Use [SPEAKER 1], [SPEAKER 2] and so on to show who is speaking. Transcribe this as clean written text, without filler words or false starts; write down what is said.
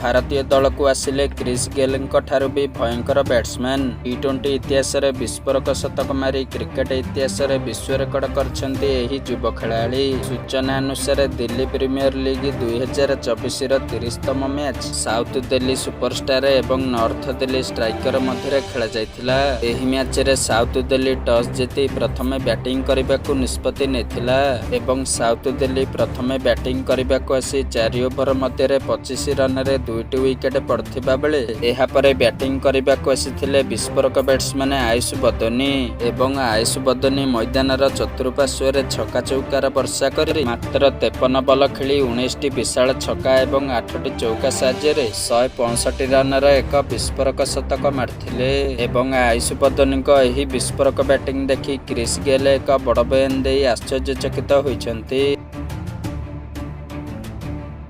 [SPEAKER 1] ଭାରତୀୟ ଦଳକୁ ଆସିଲେ କ୍ରିସ୍ ଗେଲଙ୍କ ଠାରୁ ବି ଭୟଙ୍କର ବ୍ୟାଟ୍ସମ୍ୟାନ୍। ଟି-20 ଇତିହାସରେ ବିସ୍ଫୋରକ ଶତକ ମାରି କ୍ରିକେଟ ଇତିହାସରେ ବିଶ୍ୱ ରେକର୍ଡ କରିଛନ୍ତି ଏହି ଯୁବ ଖେଳାଳି। ସୂଚନା ଅନୁସାରେ, ଦିଲ୍ଲୀ ପ୍ରିମିୟର ଲିଗ୍ 2024ର 30ତମ ମ୍ୟାଚ୍ ସାଉଥ ଦିଲ୍ଲୀ ସୁପରଷ୍ଟାର ଏବଂ ନର୍ଥ ଦିଲ୍ଲୀ ଷ୍ଟ୍ରାଇକର ମଧ୍ୟରେ ଖେଳାଯାଇଥିଲା। ଏହି ମ୍ୟାଚରେ ସାଉଥ ଦିଲ୍ଲୀ ଟସ୍ ଜିତି ପ୍ରଥମେ ବ୍ୟାଟିଂ କରିବାକୁ ନିଷ୍ପତ୍ତି ନେଇଥିଲା ଏବଂ ସାଉଥ ଦିଲ୍ଲୀ ପ୍ରଥମେ ବ୍ୟାଟିଂ କରିବାକୁ ଆସି 4 ଓଭର ମଧ୍ୟରେ 25 ରନରେ ଦୁଇଟି ୱିକେଟ ପଡ଼ିଥିବା ବେଳେ, ଏହାପରେ ବ୍ୟାଟିଂ କରିବାକୁ ଆସିଥିଲେ ବିସ୍ଫୋରକ ବ୍ୟାଟ୍ସମ୍ୟାନ୍ ଆୟୁଷ ବଦୋନି ଏବଂ ଆୟୁଷ ବଦୋନି ମଇଦାନର ଚତୁଃପାର୍ଶ୍ୱରେ ଛକା ଚୌକାର ବର୍ଷା କରି ମାତ୍ର 53 ବଲ ଖେଳି 19ଟି ବିଶାଳ ଛକା ଏବଂ ଆଠଟି ଚୌକା ସାହାଯ୍ୟରେ 165 ରନର ଏକ ବିସ୍ଫୋରକ ଶତକ ମାରିଥିଲେ। ଏବଂ ଆୟୁଷ ବଦୋନିଙ୍କ ଏହି ବିସ୍ଫୋରକ ବ୍ୟାଟିଂ ଦେଖି କ୍ରିସ୍ ଗେଲ୍ ଏକ ବଡ଼ ବୟାନ ଦେଇ ଆଶ୍ଚର୍ଯ୍ୟଚକିତ ହୋଇଛନ୍ତି।